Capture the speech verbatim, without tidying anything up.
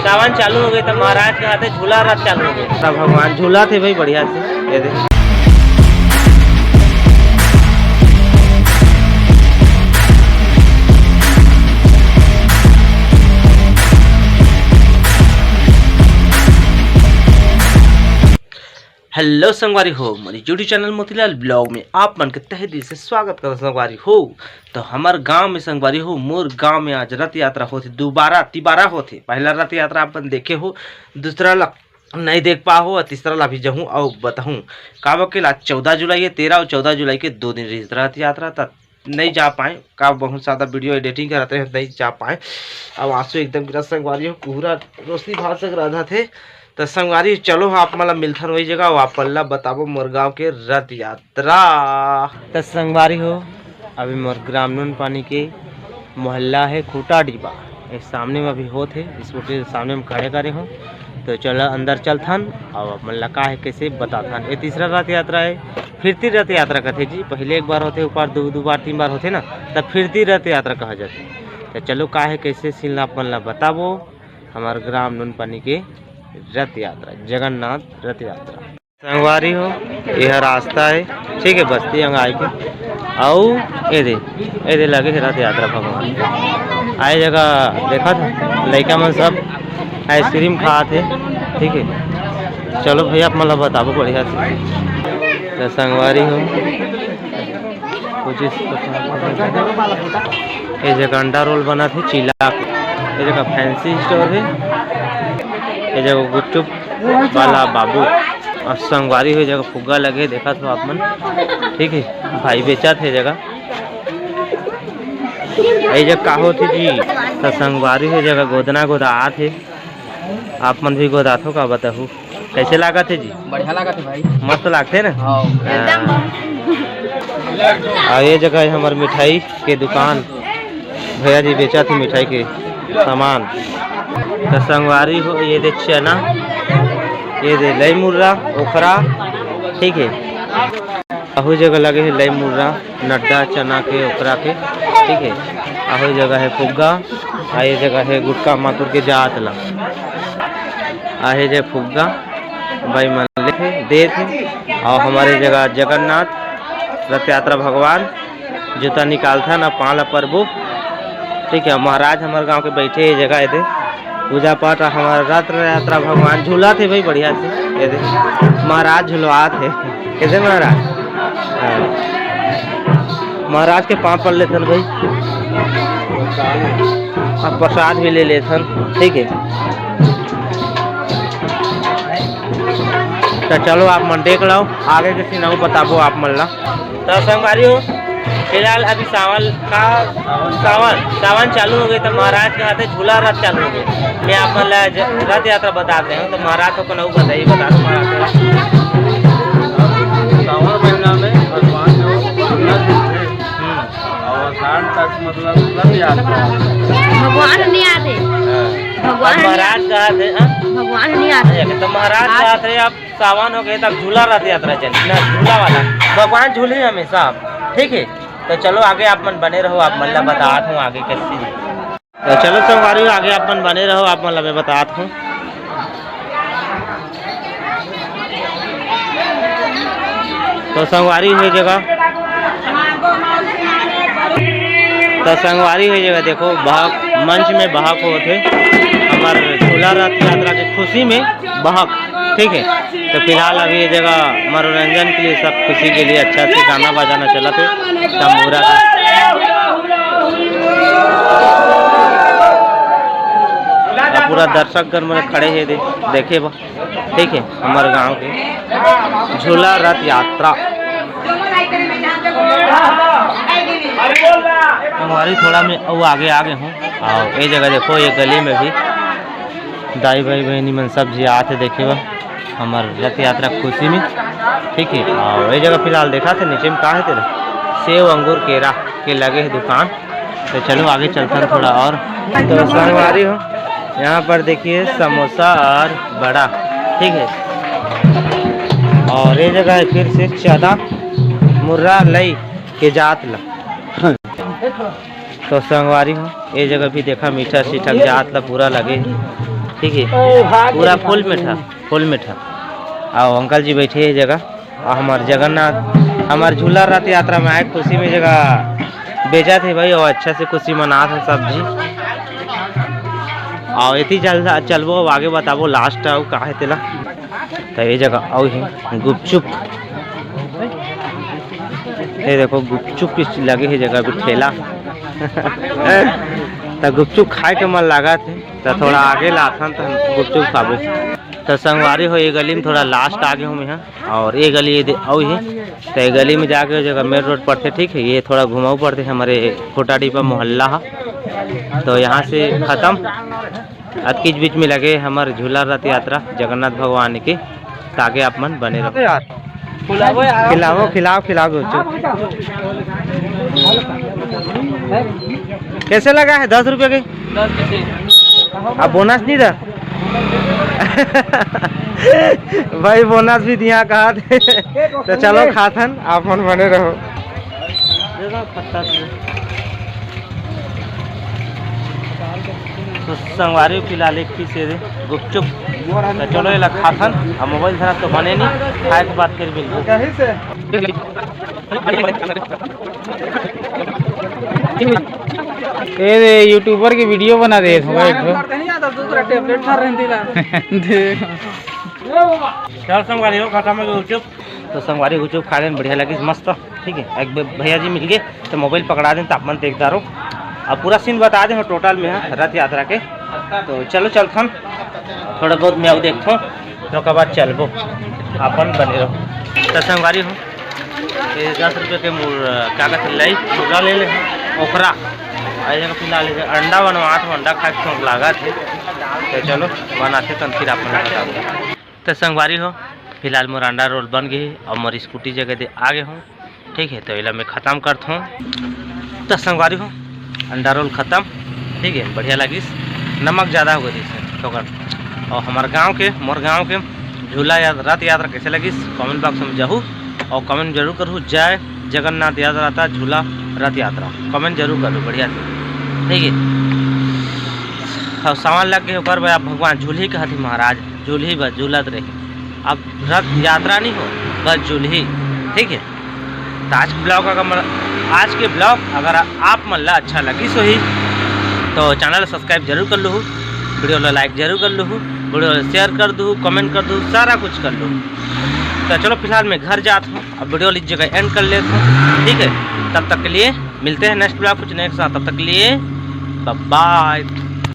सावन चालू हो गए तो महाराज के हाथे झूला रथ चालू हो गए। सब भगवान झूला थे भाई बढ़िया से, ये दे। हेलो संगवारी हो, मोर YouTube चैनल मोतीलाल ब्लॉग में आप मन के तहे दिल से स्वागत करत संगवारी हो। तो हमर गांव में संगवारी हो, मोर गांव में आज रथ यात्रा होथे, दोबारा तिबारा होथे। पहला रथ यात्रा अपन देखे हो, दूसरा ला नहीं देख पाहो और तीसरा ला भी जहूँ अउ बताहूँ। काबर के आज चौदह जुलाई है, तेरह और चौदह जुलाई के दो दिन रही रथ यात्रा, त नहीं जा पाए, का बहुत ज्यादा वीडियो एडिटिंग करत रहे, नहीं जा पाए। अब आंसू एकदम गिरा संगवारी हो, पूरा रोशनी भार से राधा थे। तो संगवारी चलो, आप मन ला मिलथन वही जगह, अउ आप मन ला बताबो मोर गांव के रथ यात्रा। तो संगवारी हो, अभी मोर ग्राम नून पानी के मोहल्ला है खूटा डिब्बा, ये सामने में अभी होत है, स्कूटी के सामने में खड़े करे हूँ। तो चलो अंदर चलथन, अउ आप मन ला का है कैसे बताथन। ये तीसरा रथ यात्रा है, फिरती रथ यात्रा कथे जी। पहले एक बार होथे, ऊपर दो, दो बार, तीन बार होथे ना, तब फिरती रथ यात्रा कहा जाथे। तो चलो का है कैसे सीन ला आप मन ला बताबो, हमार ग्राम नून पानी के रथ यात्रा, जगन्नाथ रथ यात्रा। संगवारी हो, यह रास्ता है, ठीक है, बस्ती अंग आए के। अउ ए दे, ए दे लगे हे रथ यात्रा भगवान। आए जगह देखा था, लइका मन सब आइसक्रीम खात हे, ठीक है। चलो भैया, आप मन ला बताबो बढ़िया से। तो संगवारी हो, कुछ इस ये जगह अंडा रोल बनत हे, चीला के। ये जगह फैंसी स्टोर है, ये जगह गुपचुप वाला बाबू। और संगवारी हो, ये जगह फुग्गा लगे, देखत हो आप मन, ठीक है, भाई बेचत हे जगह। ये जगह का होथे जी, तो संगवारी हो, ये जगह गोदना गोदा आत हे। आप मन भी गोदाथो का बताहू, कैसे लागत हे जी? बढ़िया लागत हे भाई। मस्त लागथे ना? हाँ। हाँ। और ये जगह है हमार मिठाई के दुकान, भैया जी बेचत हे मिठाई के सामान। तो संगवारी हो, ये दे चना, ये दे लई मुर्रा, ओखरा, ठीक है। अहू जगह लगे हे लई मुर्रा, नड्डा, चना के, ओखरा के, ठीक है। अहू जगह है फुग्गा, आ ये जगह है गुटखा मातुर के जात ला। आहे जे फुग्गा, भाई मन लेथे, देथे, और हमारे जगह जगन्नाथ रथ यात्रा भगवान जूता निकालथन, अब पाँव ला परबो। ठीक है, महाराज हमारे गांव के बैठे ये जगह, ये दे पूजा पाठ, हमारा रथ यात्रा भगवान झूलत हे भाई बढ़िया से, ये दे महाराज झुलवात हे, कैसे महाराज? हाँ। महाराज के पाँव पर लेथन भाई, अब प्रसाद भी ले लेथन, ठीक है। तो चलो आप मन देख लो, आगे के सीन अउ बताबो आप मन ला। तो संगवारी हो, फिलहाल अभी सावन का, सावन, सावन चालू हो गए, तो महाराज के हाथे झूला रथ चालू हो गए। मैं आप मन ला ज-, रथ यात्रा बता दे हूँ, तो महाराज को कौन बताइए, बता दो महाराज को। सावन महीना में भगवान जो रथ थे, हम्म। और शाम तक मतलब रथ यात्रा। भगवान नहीं आते। हाँ। भगवान अब नहीं महाराज आते। कहा थे, हाँ? भगवान नहीं आते। अरे, तो महाराज आज कहा थे, अब सावन हो गए, तब झूला रथ यात्रा चली ना, झूला वाला। भगवान झूले हमेशा, ठीक है। तो चलो आगे आप मन बने रहो, आप मन ला बतात हूँ आगे कैसे। तो चलो संगवारी हो, आगे आप मन बने रहो, आप मन ला मैं बतात हूँ। तो संगवारी हो ये जगह, तो संगवारी हो ये जगह देखो, बहक, मंच में बहक होत हे, हमार झूला रथ यात्रा के खुशी में बहक, ठीक है। तो फिलहाल अभी ये जगह मनोरंजन के लिए, सब खुशी के लिए अच्छा से गाना बजाना चलत हे, तंबूरा का। अब पूरा दर्शक गण मन खड़े हे दे-, देखे बा, ठीक है, हमारे गांव के झूला रथ यात्रा। हमारी थोड़ा में वो आगे, आगे हूँ। और ये जगह देखो, ये गली में भी दाई भाई बहनी मन सब जी आत हे देखे बर हमार रथ यात्रा खुशी में, ठीक है। और ये जगह फिलहाल देखा थे नीचे में का है तेरे, सेव अंगूर केरा के लगे है दुकान। तो चलो आगे चलता हूँ थोड़ा और। तो संगवारी हो, यहाँ पर देखिए समोसा और बड़ा, ठीक है। और ये जगह है फिर से चना मुर्रा लई के जात ला। तो संगवारी हो, ये जगह भी देखा मीठा सीठा जात ला पूरा लगे। ठीक है, पूरा फुल मीठा, फुल मीठा। अउ अंकल जी बैठे हे जगह, अउ हमर जगन्नाथ, हमर झूला रथ यात्रा में आए खुशी में जगह बेचत हे भाई, अउ अच्छा से खुशी मनात हे सब झी। अउ एती चल, चलबो, अब आगे बताबो लास्ट अउ का हे तेला। त ये जगह अउ हे गुपचुप, ये देखो गुपचुप किस लगे हे जगह भी ठेला। त गुपचुप खाए के मन लागत हे, त थोड़ा आगे लाथन त गुपचुप खाबो। त संगवारी हो, ये गली में थोड़ा लास्ट आगे हूँ मैं, अउ ये गली ये दे-, अउ हे, त ये गली में जाके जगह मेन रोड पड़थे, ठीक है, ये थोड़ा घुमाऊ पड़थे हमरे कोटाडीपा मोहल्ला हा। तो यहाँ से खत्म, अतकीच बीच में लगे हमर झूला रथ यात्रा जगन्नाथ भगवान के, त आगे आप मन बने रहो। खिलाओ, खिलाओ, खिलाओ, गुपचुप। कैसे लगा है दस रुपये के? दस के छः। अब बोनस नहीं था भाई, बोनस भी दिया कहा थे। तो चलो खाथन, आप मन बने रहो। तो संगवारी फिलहाल एक पीस ये दे गुपचुप। तो चलो, एला खाथन। अब मोबाइल धरा तो बने नहीं, खाए के बाद फिर मिलबो। ए दे, यूट्यूबर के वीडियो बना दे थोड़ा एक ठो। देख। चल संगवारी हो, खत्म हो गया गुपचुप। तो संगवारी गुपचुप खा लेन, बढ़िया लगिस, मस्त। ठीक है, एक बे-, भैया जी मिल गए, तो मोबाइल पकड़ा देन, तो आप मन देखता रहो। अब पूरा सीन बता दे हो टोटल में, हाँ, रथ यात्रा के। तो चलो चलथन, थोड़ा बहुत मैं अउ देखथो, तो ओकर बाद चलबो, अपन बने रहो। तो संगवारी हो, ये दस रुपये के मुर-, क्या कहते हैं, लाई मुर्गा ले ले, ओखरा। अउ ये फिलहाल ये अंडा बनवात हो, अंडा खाए के शौक लागत है। तो चलो बनाते तन, फिर आप मन बताओ। तो संगवारी हो, फिलहाल मोर अंडा रोल बन गए और मोर स्कूटी जगह दे आगे हूँ। ठीक है, तो एला मैं खत्म करत हूँ। तो संगवारी हो, अंडा रोल खत्म। ठीक है, बढ़िया लगिस, नमक ज़्यादा हो गई थोकन। और हमारे गांव के, मोर गांव के झूला या रथ यात्रा कैसे लगिस, कमेंट बॉक्स में जाहू और कमेंट जरूर करू। जय जगन्नाथ यात्रा था झूला रथ यात्रा, कमेंट जरूर करू बढ़िया से। ठीक है, और सामान लग गए ओकर बाद भगवान झूलही कहत ही महाराज, झूलही बस झूलत रही। अब रथ यात्रा नहीं हो, बस झूलही। ठीक है, तो आज के ब्लॉग अगर मन, आज के ब्लॉग अगर आप मन ला अच्छा लगिस होही तो चैनल सब्सक्राइब जरूर कर लूहू, वीडियो ला लाइक जरूर कर लूहू, वीडियो ला शेयर कर दू, कमेंट कर दू, सारा कुछ कर लूहू। तो चलो फिलहाल मैं घर जात हूँ, अब वीडियो ला इस जगह एंड कर लेता हूँ। ठीक है, तब तक के लिए मिलते हैं नेक्स्ट ब्लॉग कुछ नए के साथ, तब तक के लिए बाय बाय।